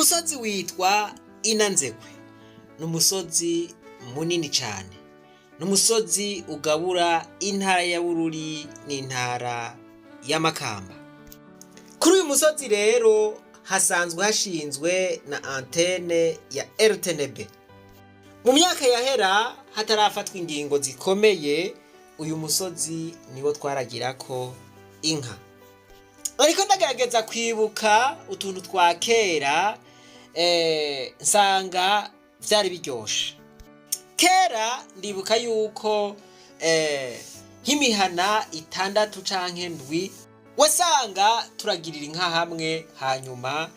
Umusozi witwa Inanzegwe. Ni umusozi munini cyane, ni umusozi ugabura intara ya Bururi n'intara ya Makamba. Kuri uyu musozi rero hasanzwe hashinzwe na antene ya RTNB. Mu myaka yahera hatarafatwa ingingo zikomeye, uyu musozi niwo twaragirako inka. Ariko ndagerageza kwibuka utuntu twa kera, nsanga vyari biryoshe. Kera ndibuka yuko nk'imihana 6 canke 7 wasanga turagirira inka hamwe, hanyuma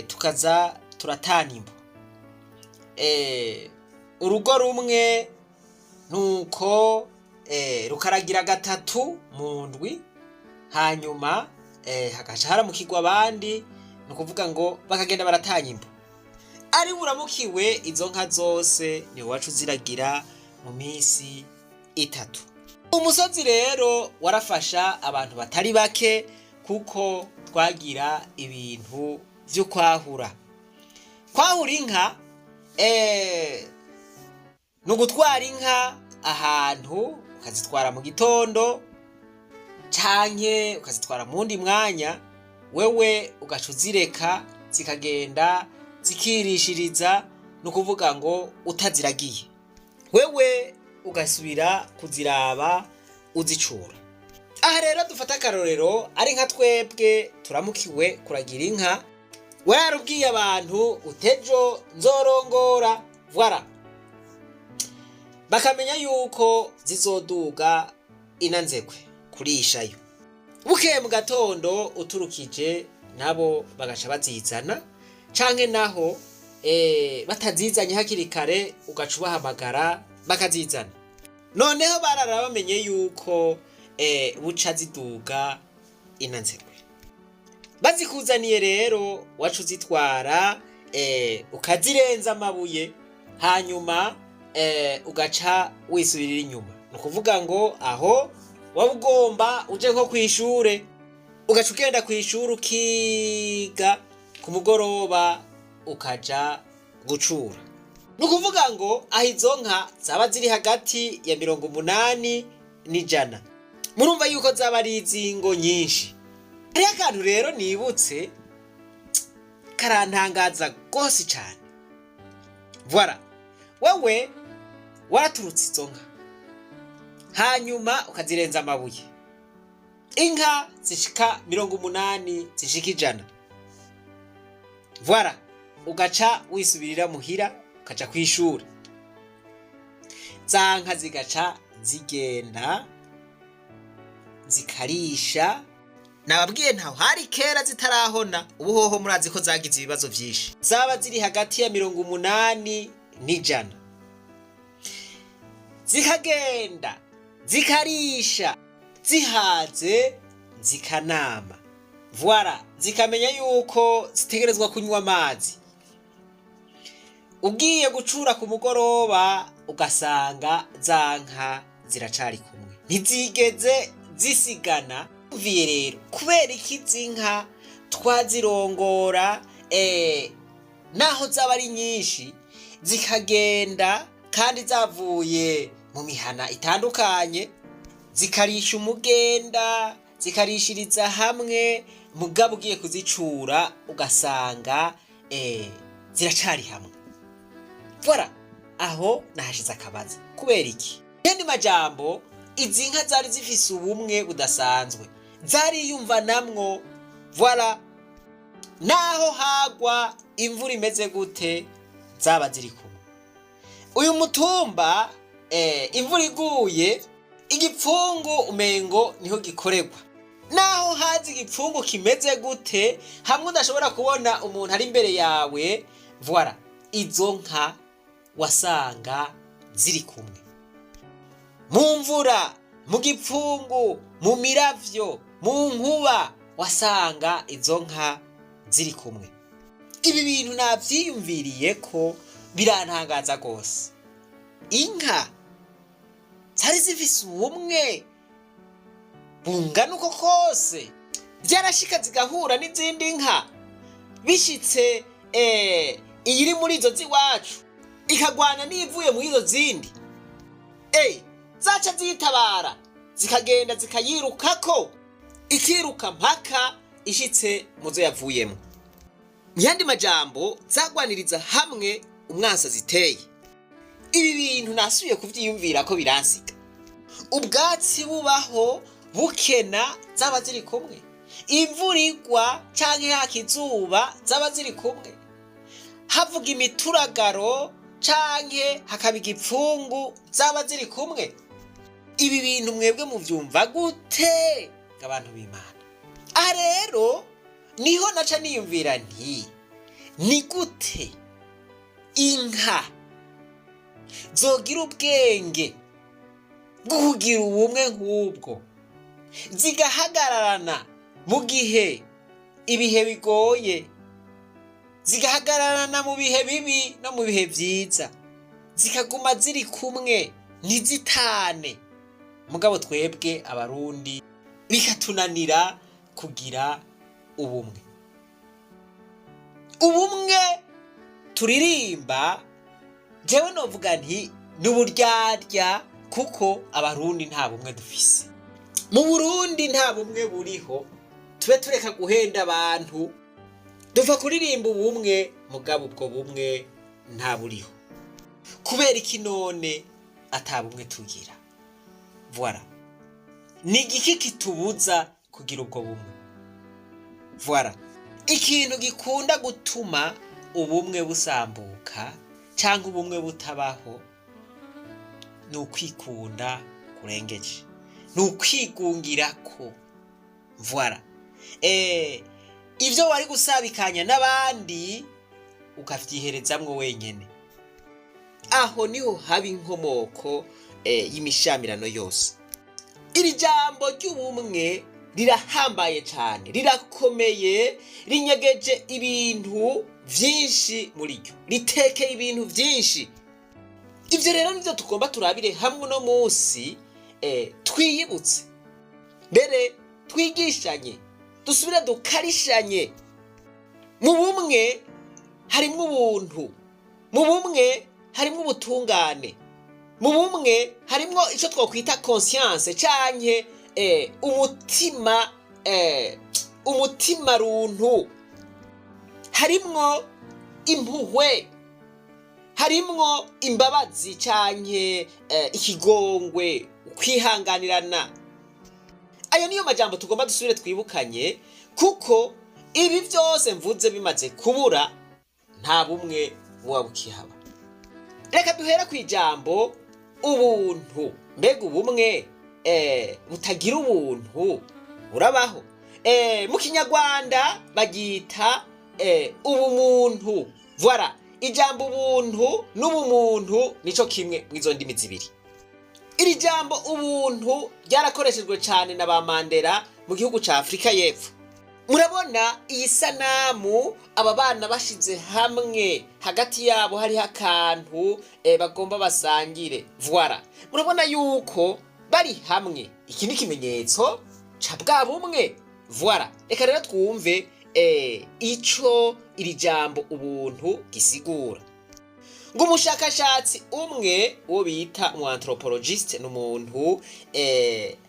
tukaza turatana imbo. Urugo rumwe nuko rukaragira 3 mu ndwi, hanyuma hagaca haramukirwa abandi, ni ukuvuga ngo bakagenda baratanya imbo. Ari buramukiwe izo nka zose ni wacu ziragira mu minsi 3. Umusozi rero warafasha abantu batari bake, kuko twagira ibintu vyo kwahura. Kwahura inka ni ugutwara inka ahantu, ukazitwara mu gitondo canke ukazitwara mu wundi mwanya, wewe ugaca uzireka zikagenda zikirishiriza, ni ukuvuga ngo utaziragiye, wewe ugasubira kuziraba uzicura. Aha rero dufata akarorero, ari nka twebwe turamukiwe kuragira inka, wararubwiye abantu utejo nzorongora, voilà, bakamenya yuko zizoduga Inanzegwe kurishayo. Bukeye mu gatondo uturukije, nabo bagaca bazizana, canke naho batazizanye hakiri kare ugaca ubahamagara bakazizana. Noneho barara bamenye yuko buca ziduga Inanzegwe. Bazikuzaniye rero, waca uzitwara, ukazirenza amabuye, hanyuma ugaca wisubirira inyuma. Ni ukuvuga ngo aho waba ugomba uje nko kw'ishure, ugaca ugenda kw'ishure ukiga, ku mugoroba ukaja gucura. Ni ukuvuga ngo aho izo nka zaba ziri hagati ya 80 n'100, murumva yuko zaba ari izingo nyinshi. Hariho akantu rero nibutse karantangaza rwose cyane. Voilà, wewe waraturutse izo nka, hanyuma ukazirenza amabuye, inka zishika 80, zishika 100, voilà, ugaca wisubirira muhira, ukaja kw'ishuri. Za nka zigaca zigenda zikarisha. Nababwiye ntaho hari kera zitarahona, ubu hoho murazi ko zagize ibibazo vyinshi. Zaba ziri hagati ya 80 n'100, zikagenda zikarisha, zihaze zikanama, voilà, zikamenya yuko zitegerezwa kunywa amazi. Ugiye gucura ku mugoroba, ugasanga za nka ziracari kumwe, ntizigeze zisigana. Mviye rero kubera iki izi nka twazirongora, naho zaba ari nyinshi, zikagenda kandi zavuye mu mihana itandukanye, zikarisha umugenda, zikarishiriza hamwe, mugabo ugiye kuzicura ugasanga ziracari hamwe? Voilà, aho nahashize akabazo: kubera iki? Yandi majambo, izi nka zari zifise ubumwe budasanzwe, zariyumvanamwo. Voilà, naho hagwa imvura imeze gute, zaba ziri kumwe. Uyu mutumba, imvura iguye, igipfungu umengo niho gikorerwa. Naho haza igipfungu kimeze gute, hamwe udashobora kubona umuntu ari imbere yawe, voilà, izo nka wasanga ziri kumwe mu mvura, mu gipfungu, mu miravyo, mu nkuba, wasanga izo nka ziri kumwe. Ibi bintu navyiyumviriye ko birantangaza rwose. Inka zari zifise ubumwe bungana uko kose, byarashika zigahura n'izindi nka, bishitse. Iyiri muri izo z'iwacu ikagwana n'ivuye muri izo zindi, zaca zitabara zikagenda zikayirukako, ikiruka mpaka ishitse mu zo yavuyemo. Mu yandi majambo, zagwaniriza hamwe umwansa ziteye. Ibi bintu nasubiye kuvyiyumvira ko biransiga. Ubwatsi bubaho bukena, zaba ziri kumwe. Imvura igwa canke haka izuba, zaba ziri kumwe. Havuga imituragaro canke hakaba igipfungu, zaba ziri kumwe. Ibi bintu mwebwe muvyumva gute, abantu b'Imana? Aha rero niho naca niyumvira nti: ni gute inka zogira ubwenge bwo kugira ubumwe nk'ubwo, zigahagararana mu gihe ibihe bigoye, zigahagararana mu bihe bibi no mu bihe vyiza, zikaguma ziri kumwe ntizitane, mugabo twebwe Abarundi bikatunanira kugira ubumwe? Ubumwe turirimba, jewe novuga nti ni uburyarya, kuko Abarundi nta bumwe dufise. Mu Burundi nta bumwe buriho. Tube tureka guhenda abantu. Duva kuririmba ubumwe, mugabo ubwo bumwe nta buriho. Kubera iki none ata bumwe tugira? Voilà, ni igiki kitubuza kugira ubwo bumwe? Voilà, ikintu gikunda gutuma ubumwe busambuka cyangwa ubumwe butabaho ni ukwikunda kurengeje, ni ukwigungirako. Voilà, ibyo wari gusabikanya n'abandi ukavyiherezamwo wenyene. Aho niho haba inkomoko y'imishamirano yose. Iri jambo ry'ubumwe rirahambaye cyane, rirakomeye, rinyegeje ibintu vyinshi muri ryo, ritekeye ibintu vyinshi. Ivyo rero nivyo tugomba turabire hamwe uno munsi, twiyibutse, mbere twigishanye, dusubire dukarishanye. Mu bumwe harimwo ubuntu, mu bumwe harimwo ubutungane, mu bumwe harimwo icyo twakwita conscience canke umutima, umutima runtu, harimwo impuhwe, harimwo imbabazi canke ikigongwe, kwihanganirana. Ayo niyo majambo tugomba dusubire twibukanye, kuko ibi byose mvuze bimaze kubura, nta bumwe buba bukihaba. Reka duhere ku ijambo ubuntu. Mbega ubumwe butagira ubuntu burabaho? Mu Kinyarwanda bagita ubumuntu. Voilà, ijambo ubuntu n'ubumuntu nico kimwe mw'izo ndimi zibiri. Iri jambo ubuntu ryarakoreshejwe cyane na ba Mandela mu gihugu ca Afurika y'Epfo. Murabona iyi sanamu, aba bana bashize hamwe, hagati yabo hariho akantu bagomba basangire. Voilà, murabona yuko bari hamwe. Iki ni ikimenyetso ca bwa bumwe. Voilà, reka rero twumve ico iri jambo ubuntu gisigura. Ngo umushakashatsi umwe, uwo bita umu anthropologiste, ni umuntu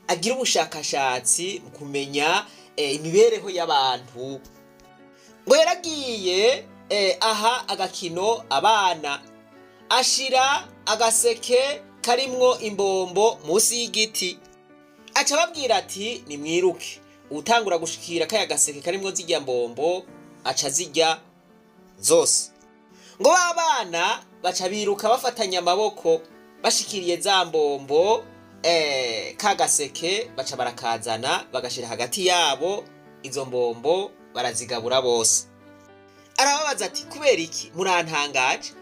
agira ubushakashatsi mu kumenya imibereho y'abantu, ngo yaragiye aha agakino abana, ashira agaseke karimwo imbombo munsi y'igiti, aca ababwira ati: "Nimwiruke, utangura gushikira kaya gaseke karimwo zirya mbombo aca zirya zose." Ngo ba bana baca biruka bafatanya amaboko, bashikiriye za mbombo, ka gaseke baca barakazana, bagashira hagati yabo, izo mbombo barazigabura bose. Arababaza ati: "Kubera iki murantangaje?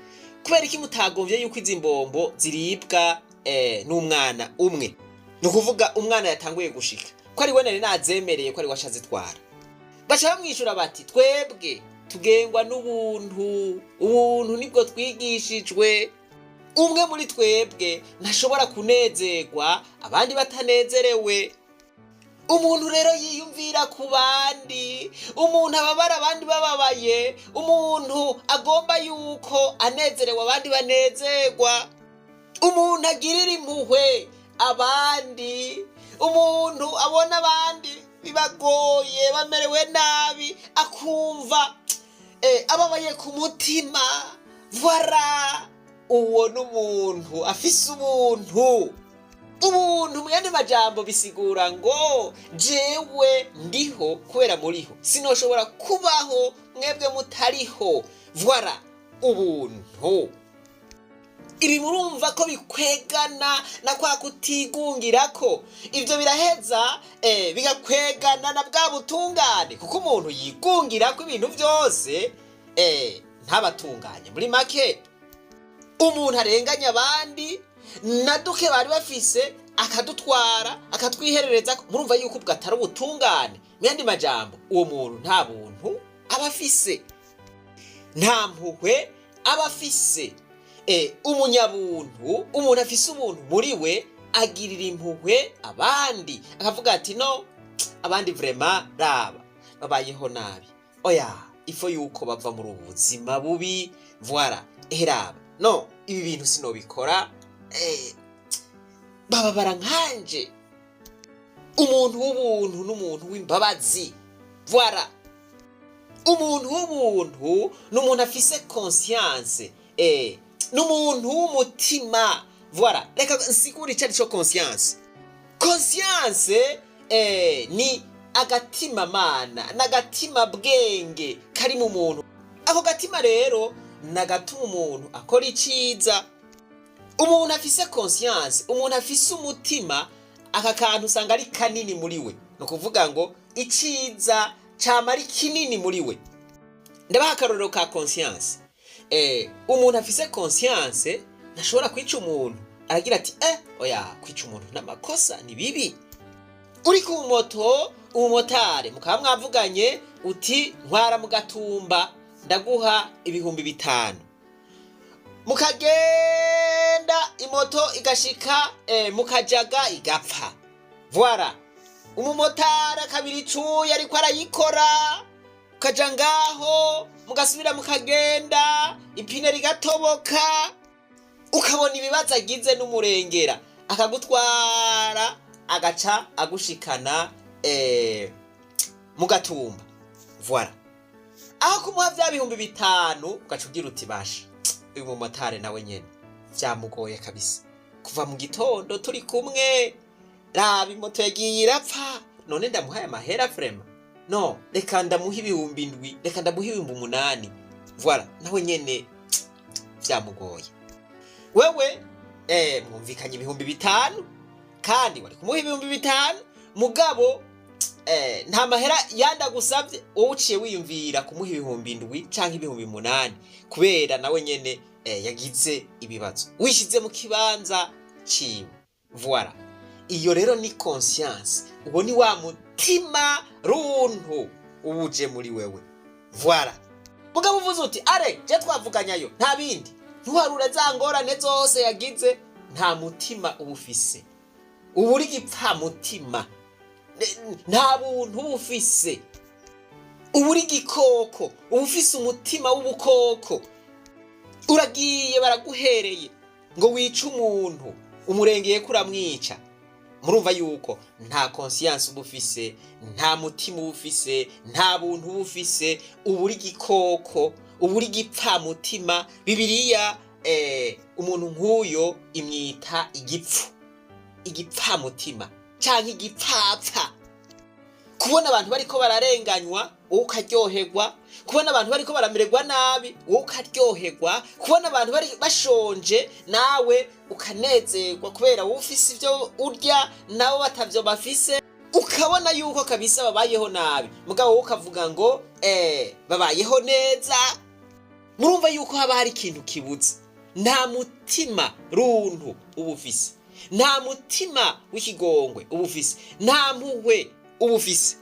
Kubera iki mutagombye yuko izi mbombo ziribwa n'umwana umwe?" Ni ukuvuga umwana yatanguye gushika, ko ari we nari nazemereye ko ari we azitwara. Baca bamwishyura bati: "Twebwe tugengwa n'ubuntu, ubuntu nibwo twigishijwe. Umwe muri twebwe ntashobora kunezerwa abandi batanezerewe." Umuntu rero yiyumvira ku bandi, umuntu ababara abandi bababaye, umuntu agomba yuko anezerewe abandi banezerwa, umuntu agirira impuhwe abandi, umuntu abona abandi bibagoye bamerewe nabi akumva ababaye ku mutima. Voilà, uwo n'umuntu afise ubuntu. Ubuntu mu yandi majambo bisigura ngo jewe ndiho kubera muriho, sinoshobora kubaho mwebwe mutariho. Voilà ubuntu. Ibi murumva ko bikwegana na kwa kutigungirako. Ibyo biraheza bigakwegana na bwa butungane, kuko umuntu yigungirako ibintu byose ntabatunganye. Muri make, umuntu arenganya abandi na duke bari bafise akadutwara, akatwiherereza, murumva yuko ubwo atari ubutungane. Mu yandi majambo, uwo muntu nta buntu aba afise, nta mpuhwe aba afise. Umunyabuntu, umuntu afise ubuntu muri we, agirira impuhwe abandi, akavuga ati: "No, abandi vraiment raba babayeho nabi, oya, il faut yuko bava muri ubu buzima bubi. Voilà, raba, no ibi bintu sinobikora, bababara nkanje." Umuntu w'ubuntu n'umuntu w'imbabazi. Voilà, umuntu w'ubuntu ni umuntu afise conscience, n'umuntu w'umutima. Voilà, reka nsigure icyo ari cyo conscience. Conscience ni agatima mana n'agatima bwenge kari mu muntu. Ako gatima rero ni agatuma umuntu akora iciza. Umuntu afise conscience, umuntu afise umutima, aka kantu usanga ari kanini muri we. Ni ukuvuga ngo iciza cama ari kinini muri we. Ndabaha akarorero ka conscience. Umuntu afise conscience ntashobora kwica umuntu. Aragira ati: "Oya, kwica umuntu n'amakosa, ni bibi." Uri ku moto, umumotari mukaba mwavuganye uti: "Ntwara mu Gatumba, ndaguha 5000." Mukagenda, imoto igashika mu Kajaga igapfa. Voilà, umumotari akabiri icuya ariko arayikora, ukaja ngaho, mugasubira mukagenda, ipine rigatoboka, ukabona ibibazo agize n'umurengera, akagutwara, agaca agushikana mu Gatumba. Voilà, aho kumuha vya 5000, ugaca ugira uti: "Basha, uyu mumotari nawe nyene vyamugoye kabisa, kuva mu gitondo turi kumwe, raba imoto yagiye irapfa, none ndamuhaye amahera? Vraiment no, reka ndamuha 7000, reka ndamuha 8000. Voilà, nawe nyene vyamugoye." Wewe mwumvikanye 5000, kandi wari kumuha 5000, mugabo nta mahera yandi agusabye, wowe uciye wiyumvira kumuha 7000 canke 8000 kubera nawe nyene yagize ibibazo, wishize mu kibanza ciwe. Voilà, iyo rero ni conscience. Uwo ni wa mutima runtu ubuje muri wewe. Voilà, mugabo uvuze uti: "Are je twavuganyayo, nta bindi," ntuharure za ngorane zose yagize, nta mutima uba ufise, uba uri igipfamutima, nta buntu uba ufise, uba uri igikoko, uba ufise umutima w'ubukoko. Uragiye, baraguhereye ngo wice umuntu, umurengeye ko uramwica. Murumva yuko nta conscience uba ufise, nta mutima uba ufise, nta buntu uba ufise, uba uri igikoko, uba uri igipfamutima. Bibiliya umuntu nk'uyo imwita igipfu, igipfamutima canke igipfapfa. Kubona abantu bariko bararenganywa wowe ukaryoherwa, kubona abantu bariko baramererwa nabi wowe ukaryoherwa, kubona abantu bari bashonje nawe ukanezerwa kubera wowe ufise ivyo urya nabo batavyo bafise, ukabona yuko kabisa babayeho nabi, mugabo wowe ukavuga ngo babayeho neza, murumva yuko haba hari ikintu kibuze. Nta mutima runtu uba ufise, nta mutima w'ikigongwe uba ufise, nta mpuhwe uba ufise,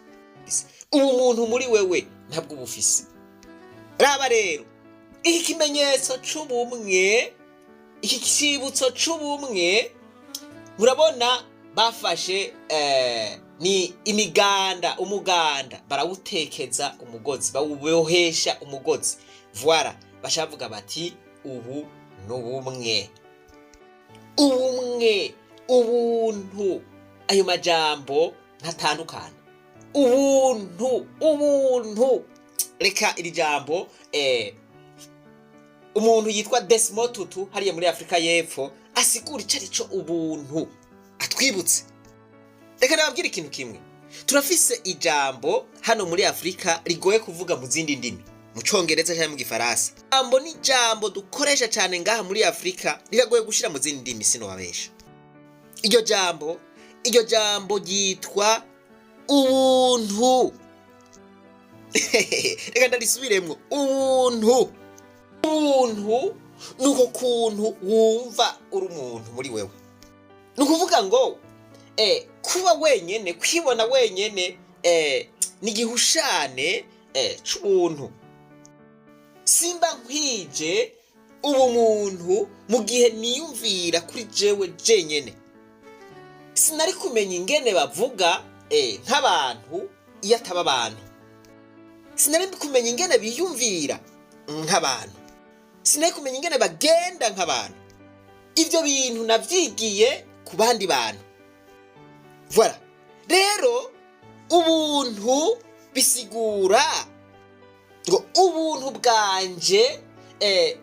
ubumuntu muri wewe ntabwo uba ufise. Raba rero iki kimenyetso c'ubumwe, iki cibutso c'ubumwe. Murabona bafashe Ni imiganda, umuganda barawutekeza umugozi, bawubohesha umugozi. Voilà, bacavuga bati ubu n'ubumwe. Ubumwe, ubuntu, ayo majambo ntatandukana. Ubuntu, ubuntu. Reka iri jambo umuntu yitwa Desmond Tutu hariya muri Afrika y'Epfo asigura ico arico ubuntu, atwibutse. Reka nababwire ikintu kimwe. Turafise ijambo hano muri Afrika rigoye kuvuga mu zindi ndimi, mu Congereza cyangwa mu Gifaransa. Jambo ni jambo dukoresha cyane ngaha muri Afrika, riragoye gushira mu zindi ndimi, sinobabesha. Iryo jambo ryitwa ubuntu. Reka ndarisubiremwo: ubuntu. Ubuntu ni uko kuntu wumva uri umuntu muri wewe. Ni ukuvuga ngo kuba wenyene, kwibona wenyene, ni igihushane c'ubuntu. Simba nkwije ubumuntu mu gihe niyumvira kuri jewe jenyene. Sinari kumenya ingene bavuga nk'abantu iyo ataba abantu. Sinari kumenya ingene biyumvira nk'abantu. Sinari kumenya ingene bagenda nk'abantu. Ibyo bintu navyigiye ku bandi bantu. Voilà. Rero ubuntu bisigura ngo ubuntu bwanje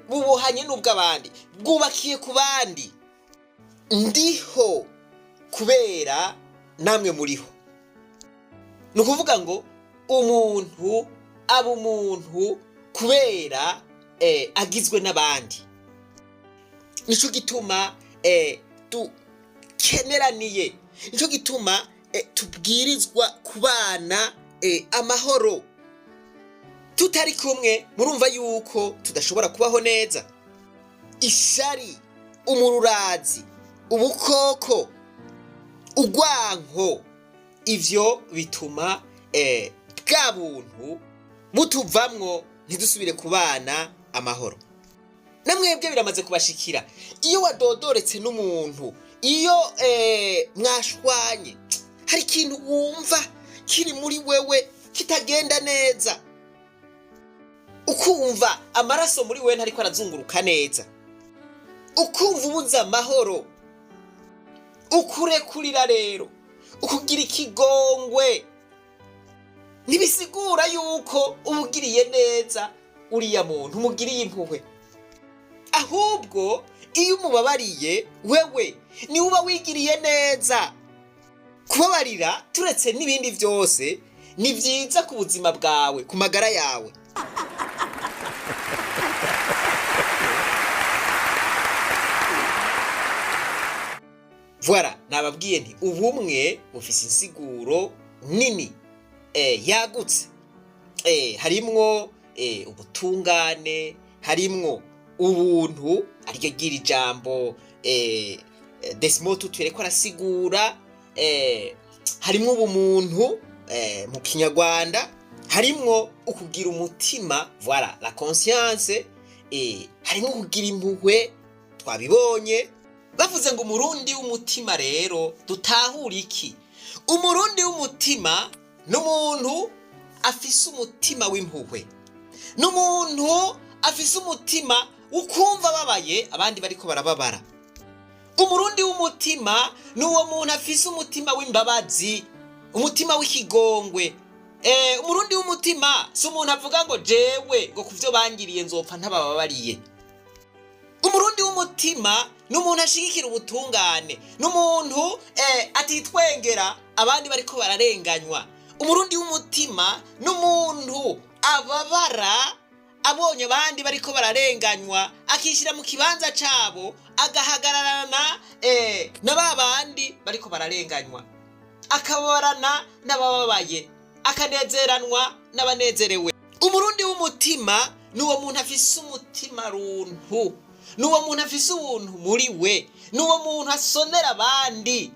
bubohanye n'ubw'abandi, bwubakiye ku bandi. Ndiho kubera namwe muriho. Ni ukuvuga ngo umuntu aba umuntu kubera agizwe n'abandi. Nico gituma dukeneraniye, nico gituma tubwirizwa kubana amahoro. Tutari kumwe, murumva yuko tudashobora kubaho neza. Ishari, umururazi, ubukoko, urwanko, ivyo bituma bwa buntu butuvamwo, ntidusubire kubana amahoro. Namwebwe biramaze kubashikira, iyo wadodoretse n'umuntu, iyo mwashwanye, hari ikintu wumva kiri muri wewe kitagenda neza, ukumva amaraso muri wewe ntariko arazunguruka neza, ukumva ubuze amahoro. Ukurekurira rero, ukugira ikigongwe, ntibisigura yuko uba ugiriye neza uriya muntu umugiriye impuhwe. Ahubwo iyo umubabariye, wewe niwe uba wigiriye neza. Kubabarira, turetse n'ibindi byose, ni byiza ku buzima bwawe, ku magara yawe. Voilà, nababwiye nti ubumwe bufise insiguro nini, yagutse. Harimwo ubutungane, harimwo ubuntu, ariryo ry'iri jambo Desmond Tutu yariko arasigura, harimwo ubumuntu mu Kinyarwanda, harimwo ukugira umutima, voilà, la conscience, harimwo kugira impuhwe, twabibonye. Bavuze ngo Umurundi w'umutima, rero dutahura iki? Umurundi w'umutima n'umuntu afise umutima w'impuhwe, n'umuntu afise umutima ukumva ababaye abandi bariko barababara. Umurundi w'umutima ni uwo muntu afise umutima w'imbabazi, umutima w'ikigongwe. Umurundi w'umutima si umuntu avuga ngo jewe ngo kuvyo bangiriye nzopfa ntabababariye. Umurundi w'umutima ni umuntu ashigikira ubutungane, ni umuntu atitwengera abandi bariko bararenganywa. Umurundi w'umutima ni umuntu ababara abonye abandi bariko bararenganywa, akishyira mu kibanza cabo, agahagararana na ba bandi bariko bararenganywa, akababarana n'abababaye, akanezeranwa n'abanezerewe. Umurundi w'umutima ni uwo muntu afise umutima runtu, ni uwo muntu afise ubuntu muri we, ni uwo muntu asonera abandi.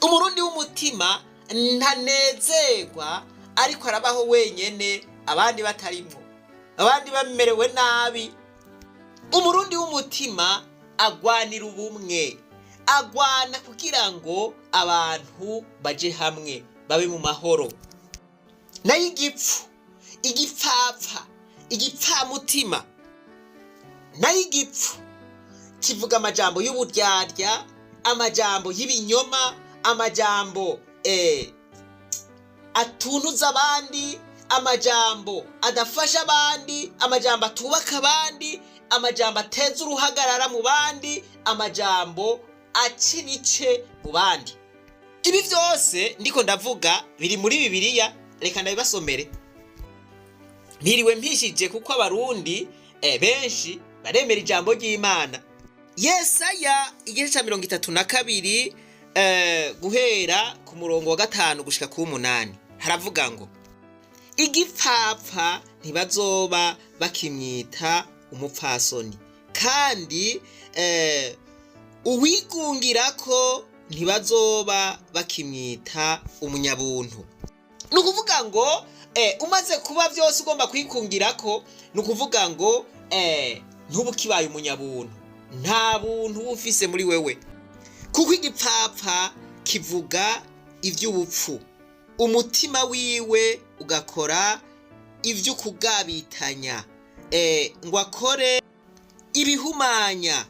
Umurundi w'umutima ntanezerwa ariko arabaho wenyene, abandi batarimwo, abandi bamerewe nabi. Umurundi w'umutima agwanira ubumwe. Agwana kugira ngo abantu baje hamwe babe mu mahoro. Nayo igipfu, igipfapfa, igipfamutima, nayo igipfu kivuga amajambo y'uburyarya, amajambo y'ibinyoma, amajambo atuntuza abandi, amajambo adafasha abandi, amajambo atubaka abandi, amajambo ateza uruhagarara mu bandi, amajambo aca ibice mu bandi. Ibi byose ndiko ndavuga biri muri Bibiliya. Reka ndabibasomere. Mpiriwe mpishije kuko Abarundi benshi baremera ijambo ry'Imana. Yesaya igice cya 32, guhera ku murongo wa 5 gushika ku 8, haravuga ngo: "Igipfapfa ntibazoba bakimwita umupfasoni, kandi uwigungira ko ntibazoba bakimwita umunyabuntu." Ni ukuvuga ngo umaze kuba byose ugomba kwikungira ko, ni ukuvuga ngo ntuba ukibaye umunyabuntu, nta buntu uba ufise muri wewe. "Kuko igipfapfa kivuga iby'ubupfu, umutima wiwe ugakora iby'ukugabitanya, ngo akore ibihumanya,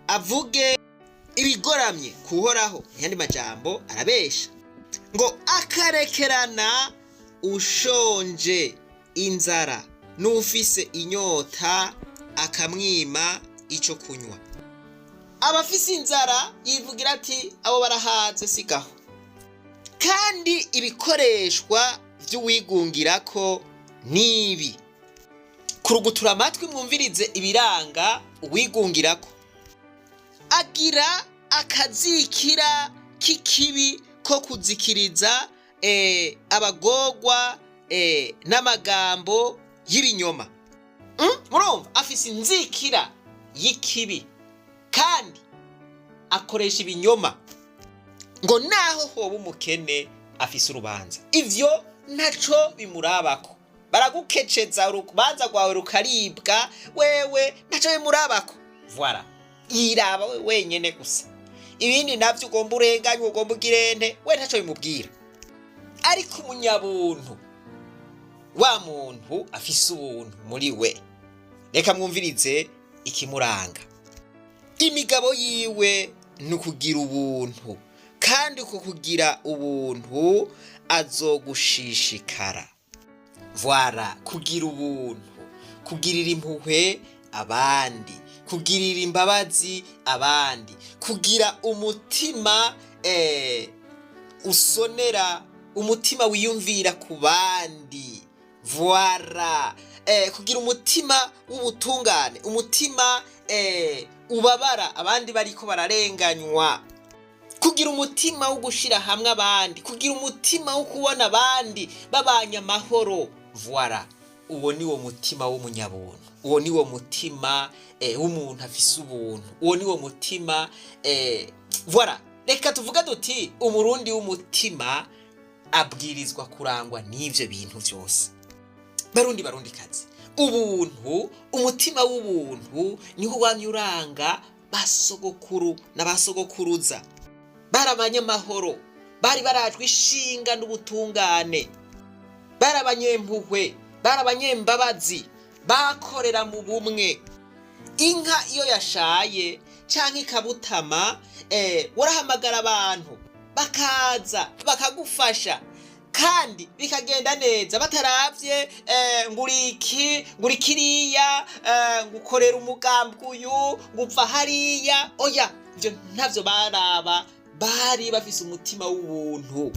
avuge ibigoramye kuhoraho." Yandi majambo, arabesha. Ngo akarekerana ushonje inzara, n'ufise inyota akamwima ico kunywa. Abafise inzara yivugira ati: "Abo barahaze, sigaho." "Kandi ibikoreshwa vy'uwigungirako nibi." Kurugutura amatwi mwumvirize ibiranga uwigungirako: "Agira akazikira k'ikibi ko kuzikiriza abagorwa n'amagambo y'ibinyoma." Murumva, afise inzikira y'ikibi kandi akoresha ibinyoma. Ngo naho hoba umukene afise urubanza, ivyo ntaco bimurabako. Baragukeceza, urubanza rwawe rukaribwa, wewe ntaco bimurabako. Voilà, yiraba we wenyene gusa. Ibindi navyo, ugomba urenganywe, ugomba ugirente, we ntaco bimubwira. Ariko umunyabuntu, wa muntu afise ubuntu muri we, reka mwumvirize ikimuranga: "Imigabo yiwe ni ukugira ubuntu, kandi uko kugira ubuntu azogushishikara." Voilà, kugira ubuntu, kugirira impuhwe abandi, kugirira imbabazi abandi, kugira umutima usonera, umutima wiyumvira ku bandi. Voilà, kugira umutima w'ubutungane, umutima ubabara abandi bariko bararenganywa, kugira umutima wo gushira hamwe abandi, kugira umutima wo kubona abandi babanye amahoro. Voilà, uwo ni wo mutima w'umunyabuntu, uwo ni wo mutima w'umuntu afise ubuntu, uwo ni wo mutima. Voilà, reka tuvuge duti Umurundi w'umutima abwirizwa kurangwa n'ivyo bintu vyose. Barundi, Barundi kazi, ubuntu, umutima w'ubuntu niho wamye uranga basogokuru na basogokuruza. Bari abanyamahoro, bari barajwe ishinga n'ubutungane, bari abanyempuhwe, bari abanyembabazi, bakorera mu bumwe. Inka iyo yashaye canke ikabutama, warahamagara abantu bakaza bakagufasha kandi bikagenda neza, bataravye ngo uri iki, ngo uri kiriya, ngo ukorera umugambi uyu, ngo upfa hariya. Oya, ivyo ntavyo baraba, bari bafise umutima w'ubuntu.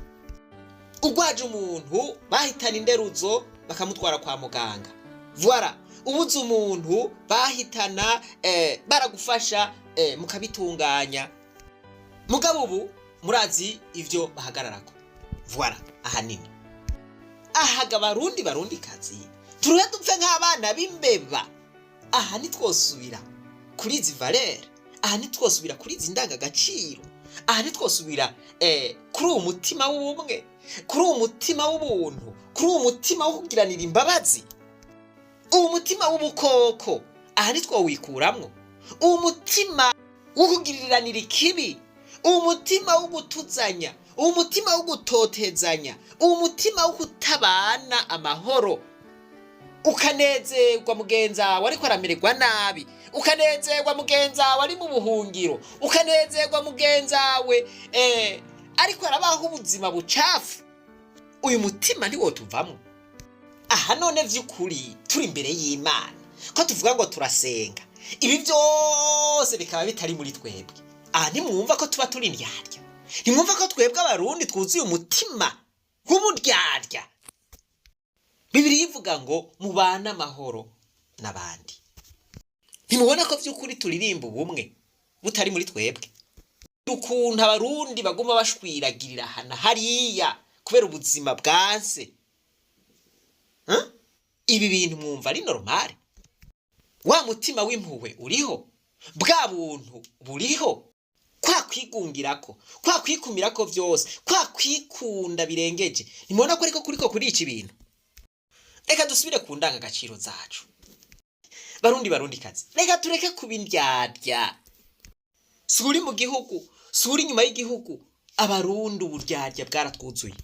Ugwaje umuntu, bahitana inderuzo bakamutwara kwa muganga. Voilà, ubuze umuntu, bahitana baragufasha, mukabitunganya. Mugabo ubu murazi ivyo bahagararako. Voilà, ahanini ahaga Barundi, Barundi kazi, turuhe dupfe nk'abana b'imbeba. Aha ntitwosubira kuri izi valeurs, aha ntitwosubira kuri izi ndangagaciro, aha ntitwosubira kuri uwo mutima w'ubumwe, kuri uwo mutima w'ubuntu, kuri uwo mutima wo kugiranira imbabazi. Uwo mutima w'ubukoko aha ntitwowikuramwo? Uwo mutima Wo kugiriranira ikibi, umutima wo gutuzanya, umutima wo gutotezanya, umutima wo kutabana amahoro, ukanezerwa mugenzi wawe ariko aramererwa nabi, ukanezerwa mugenzi wawe ari mu buhungiro, ukanezerwa mugenzi wawe ariko arabaho ubuzima bucafu. Uyu mutima ntiwotuvamwo. Aha none vy'ukuri turi imbere y'Imana, ko tuvuga ngo turasenga, ibi byose bikaba bitari muri twebwe, aha ntimwumva ko tuba turi indyarya? Ntimwumva ko twebwe Abarundi twuzuye umutima w'uburyarya? Bibiliya ivuga ngo mubane amahoro n'abandi. Ntimubona ko by'ukuri turirimba ubumwe butari muri twebwe? Ukuntu Abarundi baguma bashwiragirira hana hariya kubera ubuzima bwanse. Huh? Ibi bintu mwumva ari normal? Wa mutima w'impuhwe uriho? Bwa buntu buriho? Kwa kwigungirako, kwa kwikumirako vyose, kwa kwikunda birengeje, ntimubona ko ariko kuriko kurica ibintu? Reka dusubire ku ndangagaciro zacu, Barundi, Barundi kazi. Reka tureke kuba indyarya. Si uri mu gihugu, si uri inyuma y'igihugu, Abarundi uburyarya bwaratwuzuye.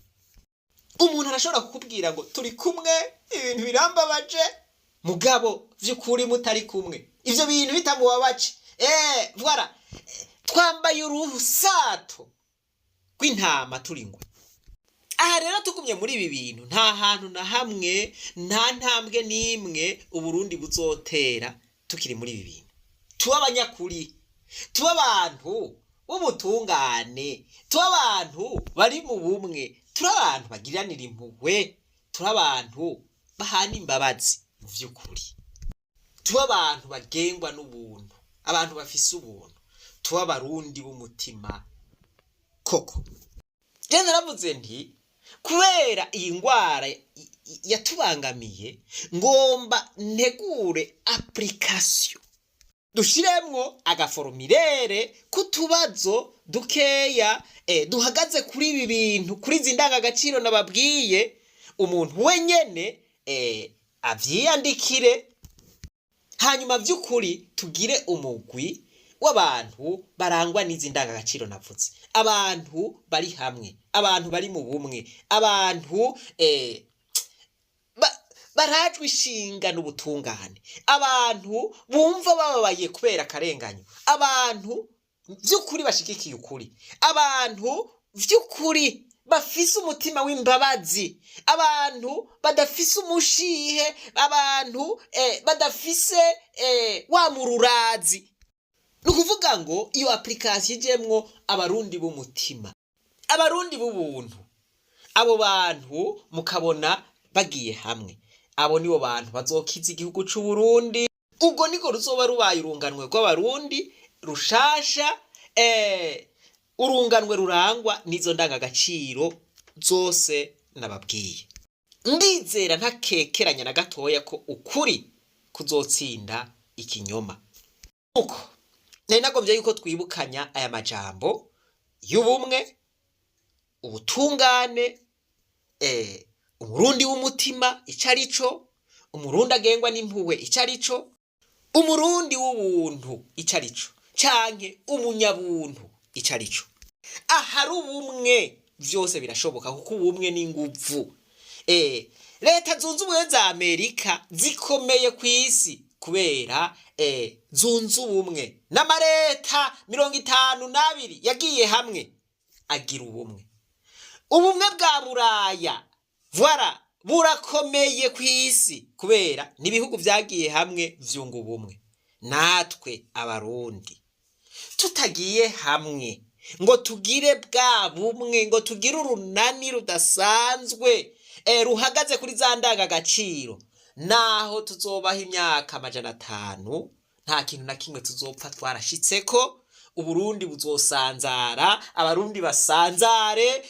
Umuntu arashobora kukubwira ngo turi kumwe, ibintu birambabaje, mugabo vy'ukuri mutari kumwe, ivyo bintu bitamubabaje. Voilà, twambaye urusato rw'intama turi ingwe. Aha rero tugumye muri ibi bintu, nta hantu na hamwe, nta ntambwe n'imwe Uburundi buzotera tukiri muri ibi bintu. Tuba abanyakuri, tuba abantu b'ubutungane, tuba abantu bari mu bumwe, turi abantu bagiriranira impuhwe, turi abantu bahana imbabazi mu vy'ukuri, tuba abantu bagengwa n'ubuntu, abantu bafise ubuntu, tuba Abarundi b'umutima koko. Je naravuze nti kubera iyi ngwara yatubangamiye, ngomba ntegure application, dushiremwo agaformulaire k'utubazo dukeya duhagaze kuri ibi bintu, kuri izi ndangagaciro nababwiye. Umuntu wenyene avyiyandikire, hanyuma vy'ukuri tugire umugwi w'abantu barangwa n'izi ndangagaciro navuze, abantu bari hamwe, abantu bari mu bumwe, abantu barajwe ishinga n'ubutungane, abantu bumva bababaye kubera akarenganyo, abantu vy'ukuri bashigikiye ukuri, abantu vy'ukuri bafise umutima w'imbabazi, abantu badafise umushihe, abantu badafise wa mururazi. Ni ukuvuga ngo iyo application ijemwo Abarundi b'umutima, Abarundi b'ubuntu. Abo bantu mukabona bagiye hamwe, abo nibo bantu bazokiza igihugu c'Uburundi. Ubwo niko ruzoba rubaye urunganwe rw'Abarundi rushasha, urunganwe rurangwa n'izo ndangagaciro zose nababwiye. Ndizera ntakekeranya na gatoya ko ukuri kuzotsinda ikinyoma. Uko nari nagombye yuko twibukanya aya majambo y'ubumwe, ubutungane, Umurundi w'umutima ico ari co, Umurundi agengwa n'impuhwe ico ari co, Umurundi w'ubuntu ico ari co, canke umunyabuntu ico ari co. Ahari ubumwe vyose birashoboka, kuko ubumwe ni inguvu. Leta Zunze Ubumwe za Amerika zikomeye ku isi kubera zunze ubumwe n'amareta 52 yagiye hamwe agira ubumwe. Ubumwe bwa Buraya, voilà, burakomeye ku isi kubera n'ibihugu vyagiye hamwe vyunga ubumwe. Natwe Abarundi tutagiye hamwe ngo tugire bwa bumwe, ngo tugire urunani rudasanzwe ruhagaze kuri za ndangagaciro, naho tuzobaho imyaka 500, nta kintu na kimwe tuzopfa twarashitseko. Uburundi buzosanzara, Abarundi basanzare,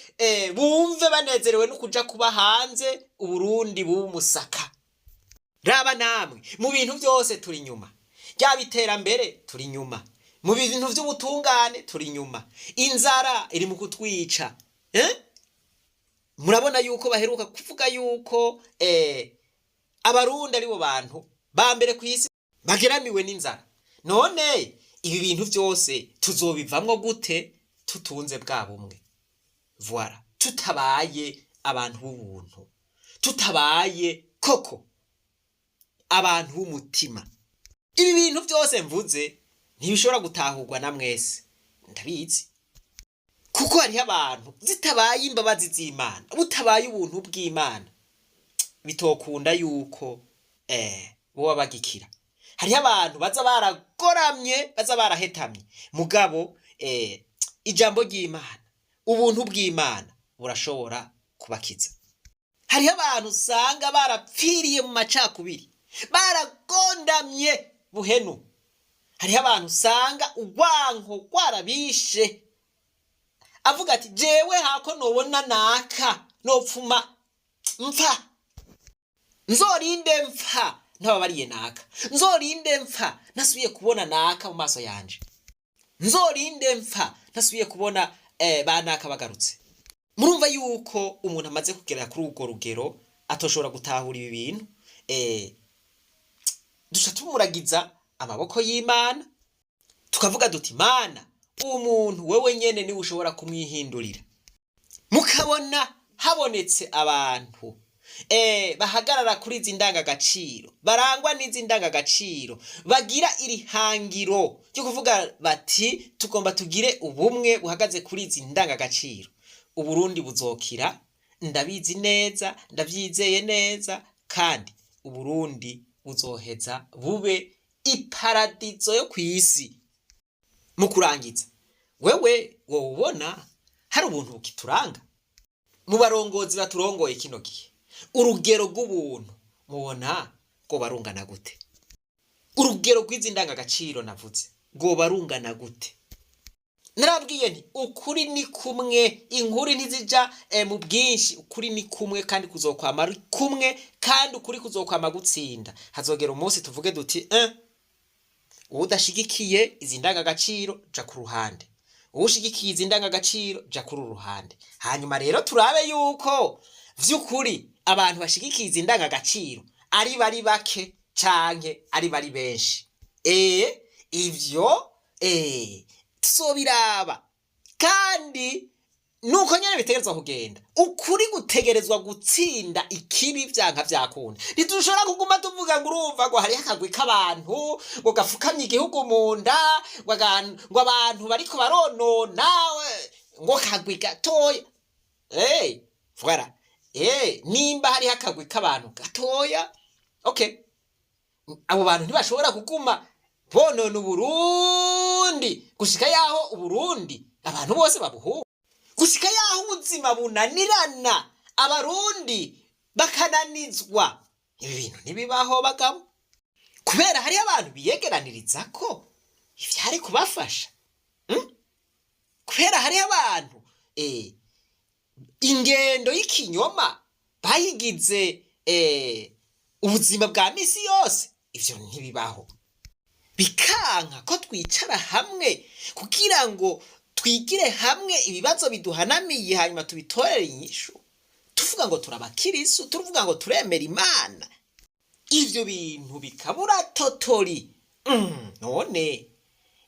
bumve banezerewe no kuja kuba hanze. Uburundi bumusaka. Raba namwe, mu bintu byose turi inyuma. Ryaba iterambere, turi inyuma. Mu bintu by'ubutungane, turi inyuma. Inzara iri mu kutwica, eh? Murabona yuko baheruka kuvuga yuko Abarundi aribo bantu ba mbere ku isi bageramiwe n'inzara. None Ibi bintu byose tuzobivamwo gute tutunze bwa bumwe? Voilà, tutabaye abantu b'ubuntu, tutabaye koko abantu b'umutima. Ibi bintu byose mvuze ntibishobora gutahurwa na mwese, ndabizi, kuko hariho abantu zitabaye imbabazi z'Imana, butabaye ubuntu bw'Imana, bitokunda yuko boba bagikira. Hariho abantu baza baragoramye, baza barahetamye, mugabo ijambo ry'Imana, ubuntu bw'Imana burashobora kubakiza. Hariho abantu usanga barapfiriye mu macakubiri, baragondamye buhenu. Hariho abantu usanga urwanko rwarabishe, avuga ati: "Jewe hako nobona naka nopfuma mpfa, nzorinde mpfa ntababariye naka, nzorinde mpfa ntasubiye kubona naka mu maso yanje, nzorinde mpfa ntasubiye kubona ba naka bagarutse." Murumva yuko umuntu amaze kugera kuri urwo rugero atoshobora gutahura ibi bintu. Duca tumuragiza amaboko y'Imana, tukavuga duti: "Mana, umuntu wewe nyene niwe ushobora kumwihindurira." Mukabona habonetse abantu bahagarara kuri izi ndangagaciro, barangwa n'izi ndangagaciro, bagira iri hangiro ryo kuvuga bati: "Tugomba tugire ubumwe buhagaze kuri izi ndangagaciro," Uburundi buzokira. Ndabizi neza, ndavyizeye neza, kandi Uburundi buzoheza bube iparadizo yo kw'isi. Mu kurangiza, wewe wowubona hari ubuntu bukituranga mu barongozi baturongoye kino gihe? Urugero rw'ubuntu mubona rwoba rungana gute? Urugero rw'izi ndangagaciro navuze rwoba rungana gute? Narabwiye nti ukuri ni kumwe, inkuru ntizija mu bwinshi. Ukuri ni kumwe kandi kuzokwama ari kumwe, kandi ukuri kuzokwama gutsinda. Hazogera umunsi tuvuge duti: "Udashigikiye izi ndangagaciro ja ku ruhande, uwushigikiye izi ndangagaciro ja kuri uru ruhande." Hanyuma rero turabe yuko vy'ukuri abantu bashigikiye izi ndangagaciro ari bari bake canke ari bari benshi. Ivyo tuzobiraba, kandi nuko nyene bitegerezwa kugenda. Ukuri gutegerezwa gutsinda ikibi vyanka vyakunda. Ntidushobora kuguma tuvuga ngo urumva ngo hariho akagwi k'abantu ngo gafukamye igihugu mu nda, ngo abantu bariko baronona, ngo kagwi gatoya. Voilà, nimba hariho akagwi k'abantu gatoya, okay, abo bantu ntibashobora kuguma bonona Uburundi gushika yaho Uburundi abantu bose babuhunga, gushika yaho ubuzima bunanirana, Abarundi bakananizwa. Ibi bintu ntibibaho, bagabo, kubera hariho abantu biyegeraniriza ko ivyari kubafasha? Kubera hariho abantu ingendo y'ikinyoma bayigize ubuzima bwa misi yose. Ivyo ntibibaho. Bikanka ko twicara hamwe kugira ngo twigire hamwe ibibazo biduhanamiye, hanyuma tubitorere inyishu, tuvuga ngo turabakirisu, tuvuga ngo turemera Imana, ivyo bintu bikabura totori. None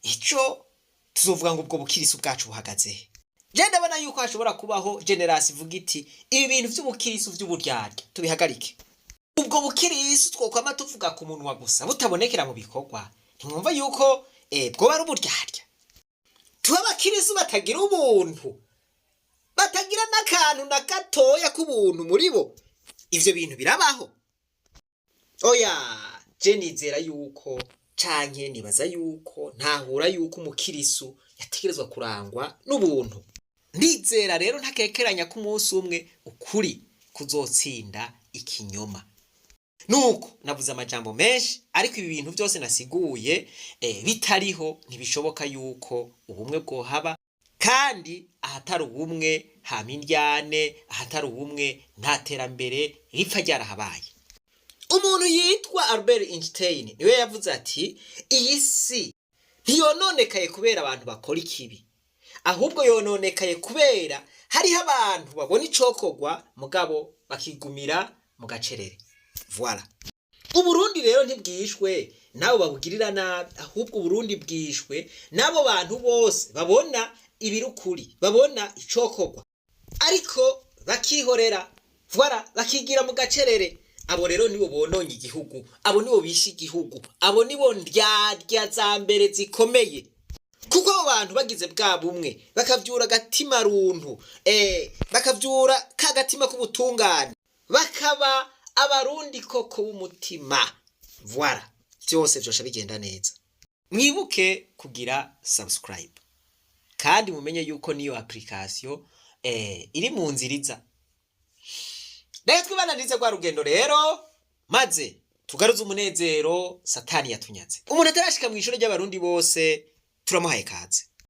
ico tuzovuga ngo ubwo bukirisu bwacu buhagaze he? Je ndabona yuko hashobora kubaho génération ivuga iti: "Ibi bintu vy'ubukirisu vy'uburyarya tubihagarike." Ubwo bukirisu twokwama tuvuga ku munwa gusa butabonekera mu bikorwa, ntimwumva yuko bwoba ari uburyarya? Tuba abakirisu batagira ubuntu, batagira n'akantu na gatoya k'ubuntu muri bo. Ivyo bintu birabaho? Oya, je nizera yuko, canke nibaza yuko, ntahura yuko umukirisu yategerezwa kurangwa n'ubuntu. Ndizera rero ntakekeranya ko umunsi umwe ukuri kuzotsinda ikinyoma. Nuko navuze amajambo menshi, ariko ibi bintu byose nasiguye bitariho ntibishoboka yuko ubumwe bwohaba. Kandi ahatari ubumwe hama indyane, ahatari ubumwe nta terambere ripfa ryarahabaye. Umuntu yitwa Albert Einstein niwe yavuze ati: "Iyi si ntiyononekaye kubera abantu bakora ikibi, ahubwo yononekaye kubera hariho abantu babona icokorwa mugabo bakigumira mu gacerere." Voilà. Uburundi rero ntibwishwe nabo babugirira nabi, ahubwo Uburundi bwishwe n'abo bantu bose babona ibirukuri, babona icokorwa, ariko bakihorera, voilà, bakigira mu gacerere. Abo rero nibo bononye igihugu, abo nibo bishe igihugu, abo nibo ndyarya za mbere zikomeye. Kuko abo bantu bagize bwa bumwe, bakavyura agatima runtu, bakavyura ka gatima k'ubutungane, bakaba Abarundi koko b'umutima, voilà, vyose vyosha bigenda neza. Mwibuke kugira subscribe, kandi mumenye yuko niyo application iri mu nzira iza. Reka twibananize rwa rugendo rero, maze tugaruze umunezero Satani yatunyaze. Umuntu atarashika mu ishuri ry'Abarundi bose, turamuhaye kaze.